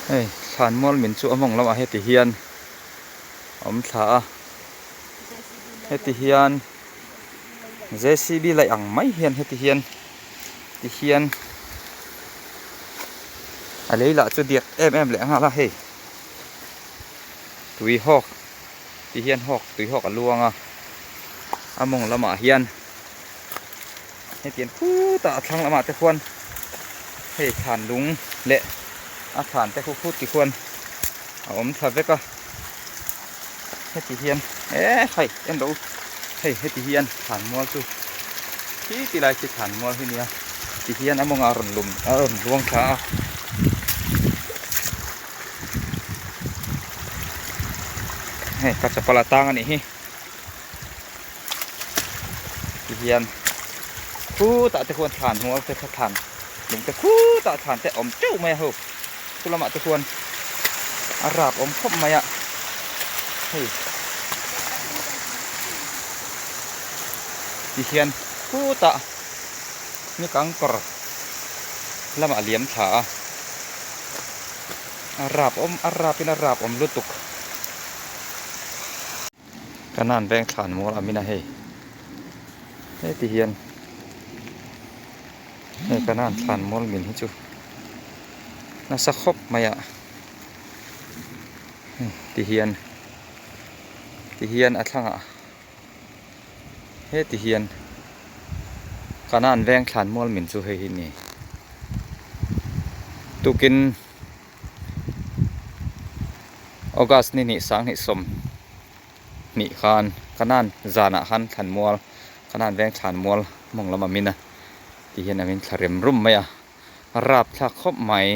Hei thlan mual min chu a mawng lamah heti hian a awm thla a heti hian J C B laih ang mai hian heti hian ti hian a lei lah chu diak em em leh nghal a hei tui hawk ti hian hawk tui hawk a luang a a mawng lamah hian. Hetiang khutah a thlang lamah te khuan hei thlan lung leh a thlan te khu khut ti khuan a awm thla vek a heti hian eh hei en rawh u hei heti hian thlan mual chu khi ti lai khi thlan mual hi nia ti hian a mawngah a rawn lum a rawn luang thla a. Hei ka chapal a tang a nih hi. Tihian khutah te khuan thlan hmuh te kha thlan lung te khutah thlan te awm teuh mai a ho chu lamah te khuan a rap awm khawp mai a hei tihian khutah ni kang kawr lamah a liam thla a a rap awm a rap in a rap awm lutuk. Kanan veng thlan mual a min a hei heti hian hei kanan thlan mual min hi chu nasa khawp mai a ti hian ti hian a thlangah heti hian kanan veng thlan mual min chu hei hi a ni tukin. August ni hnih sanghnih sawm hnih khan Kanan zanah khan thlanmual Kanan veng thlanmual mawng lam a min a ti hian a min thla rem rum mai a a rapthlak khawp mai.